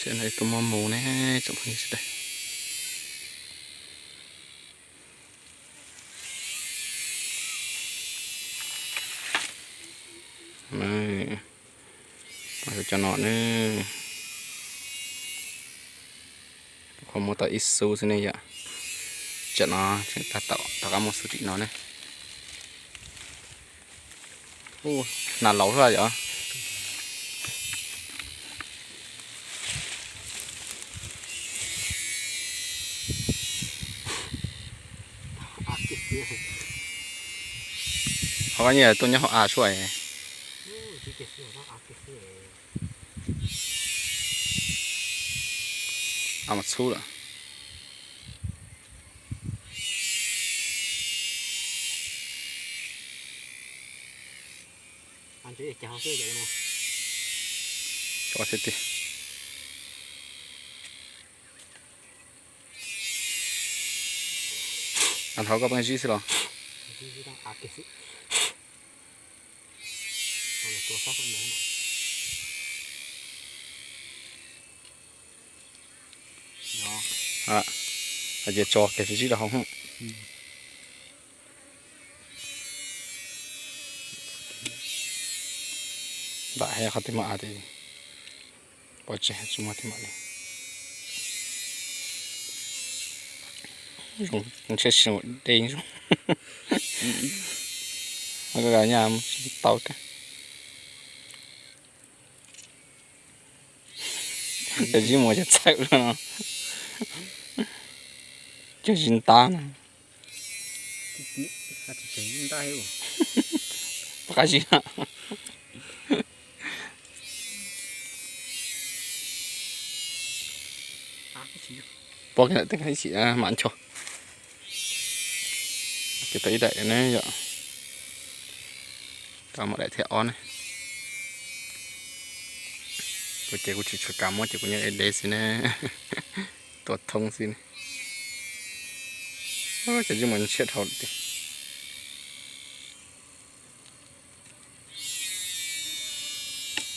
Tus muaj mus ne, tsoom phooj ywg sawv daws. Cov no ne, qhov muaj tau ib xub xwb ne yom. Tsam no tseem tab tom rov qab muaj xub tim no ne. Nas laus lawm yom. Ho koj nyiam tuaj nyob hauv av suab. Av mas txhub lawm. Cov thiab tiag. Av thov koj peb zib xwb los. Ces tso kiag zib rau hauv. Ntam heev qhov twg muaj av ces pov tseg tsis muaj tej mam li. Zoo ntshe tsis ua dej zoo. Koj nyaj tau kawg. Cov zib mus cov txhawm no, cov zib ntab no. Pab qab zib. Pog tej ib chim mam ncho. Ces tau ib daim ne yom. Tau muaj daim thib ob ne. Kuv ces kuv tsis tshua kam muab ces kuv nyob deb deb xwb ne. Tua thoob xwb ne. Cov zib mas ntshiab dhau tiag.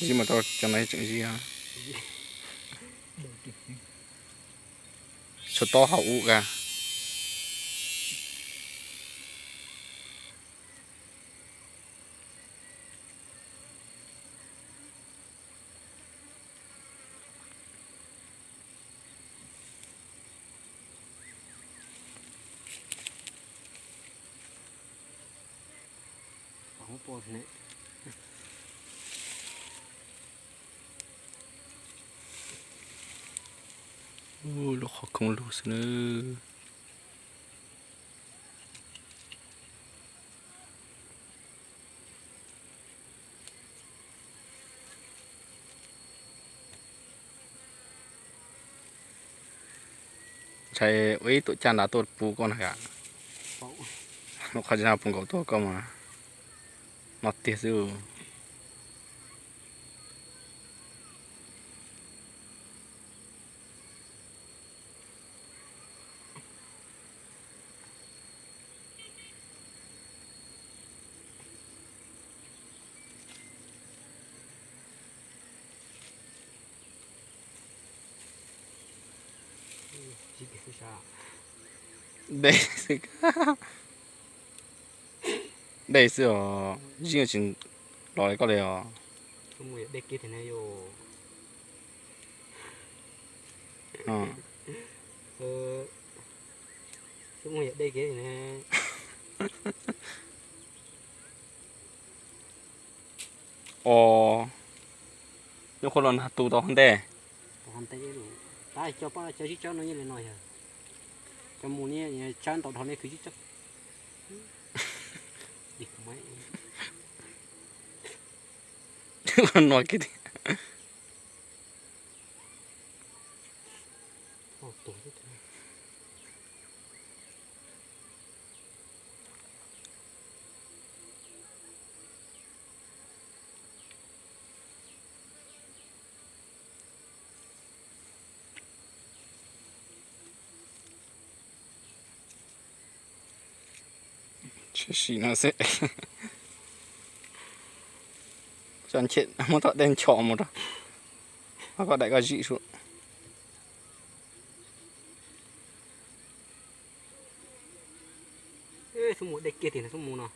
Zib mas tau cov no tseem zib. Tshuav tob hauv ub ka. Lub qhov khoob lug xwb na. Ntshai ua ib tuam caj nrad tuaj pub koj na yom. Lub qhov tsis nag puv nkaus tuaj koj mas no tiag xwb. Dej xwb, dej xwb os, zib tsis los li koj li os. Os, nyuam qhuav los nag tu tau hov ntej. Tab cov pab cov zib tsawb no yeej li no yog, cov mus ne tsawb ntau dhau ne khwv zib tsawb. No kiag tiag. Tshwm sim no xwb. Muab tom tej nchos mus rau, koj daim koj zib sub. Dej kiag tim no xub mus no.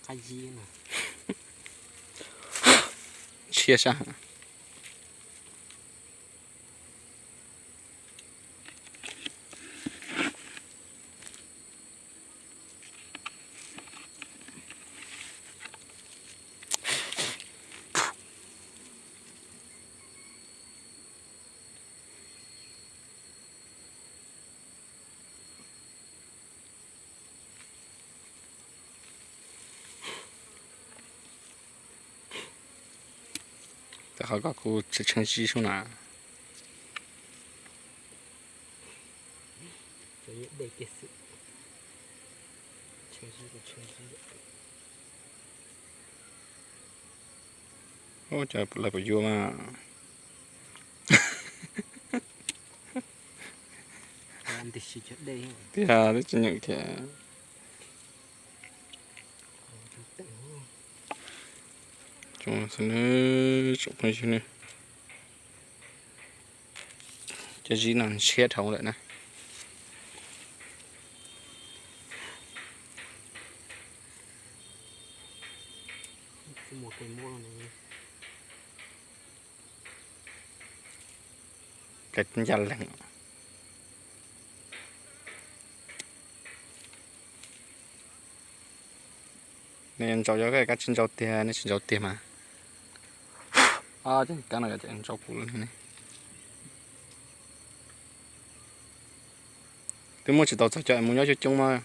Qab zib no. Tshiab sab. Tam qhov ko kuv tseem tsheej zib sub na. Ua cas lawv puas yuav mas. Tiag, twb tsis nyeem thiab. Tsoom phooj ywg ne, cov zib no ntshiab dhau lawm na. Ple ncaj leeg. Nej ntsauv, yog koj tsis ntsauv tiag, nej tsis ntsauv tiag mas. Kab no yog ntsauv kuv lawm ne. Twb muab tsis tau txog cov mus nyob coob coob mas.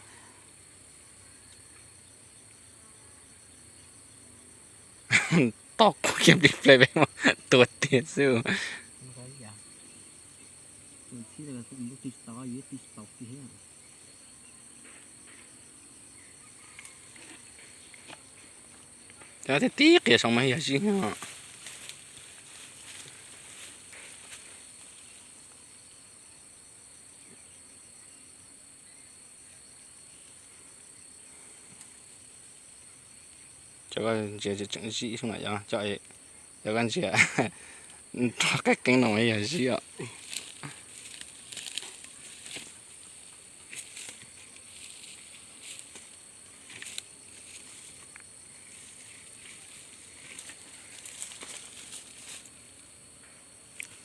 Toj kuv kiag plig ple peb mas tuag tiag xwb. Cov tib tib qias saum mas yog zib os. Cov koj ntsia tseem zib xwb na, yog cov, cov koj ntsia nrog qeeb qeeb no mas yog zib os.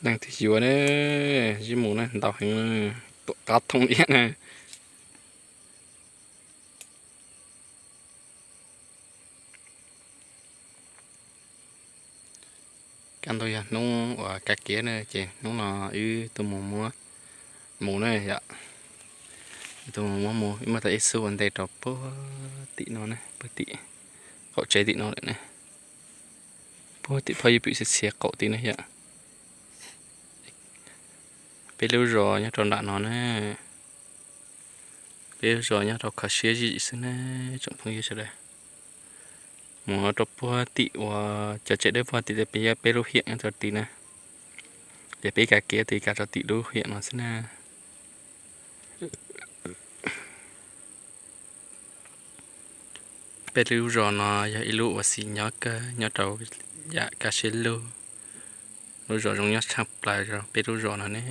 Leej twg yuav ne, zib mus ne, ntau heev, tuam qab thoob liab na. Kaj ntug yog hnub uas kav kev na, ces hnub no wb tuaj mus muab mus na yom. Wb tuaj mus muab mus, wb muab tau ib xub ua ntej rau puag tim no na, puag tim qaum tsev tim no lawm na. Puag tim phab ywj pwm txhia txhia qaum tid na yom. Peb lub zos nyob rau nram no na. Peb lub zos nyob rau kho siab zim xwb na, tsoom phooj ywg sawv daws. Mus rau puag tim uas cov tsev dawb vog tim, peb, peb lub hiam nyob rau tid na. Ces peb kav kev tig kav rau tim lub hiam no xwb na. Peb lub zos no yog ib lub uas xis nyob kawg nyob rau yam kaj siab lug. Lub zos zoo nyob tshaj plaws rau peb lub zos no ne.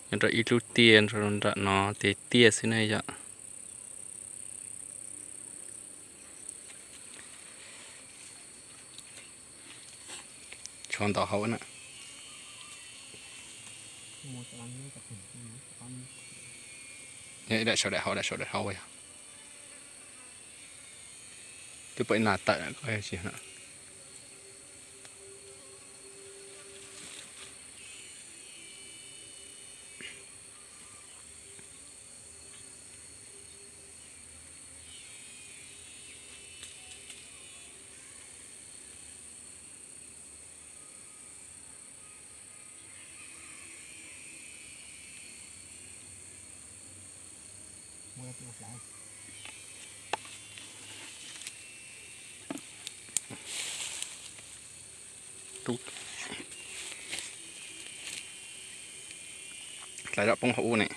Nyob rau ib lub tiaj nram no tiag tiag xwb ne yom. Tshuav ntau hauv na. Daim saum daim hauv, daim saum daim hauv yog. Twb pom ib nas tawm ko tsis na. Tub, Hlais zam poob hauv ub ne.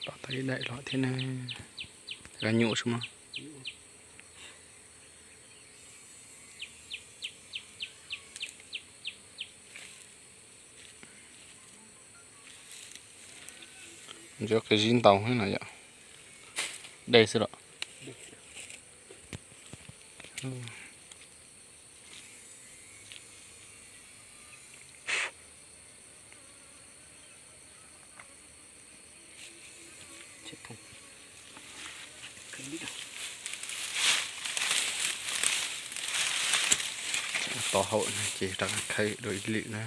Los tau ib daim los thiab ne. Nyuaj xwb mas. Ntsuab qi zib ntau no yom. Dej xwb los. Tov hauv ces rov qab khawb dua ib lwm na.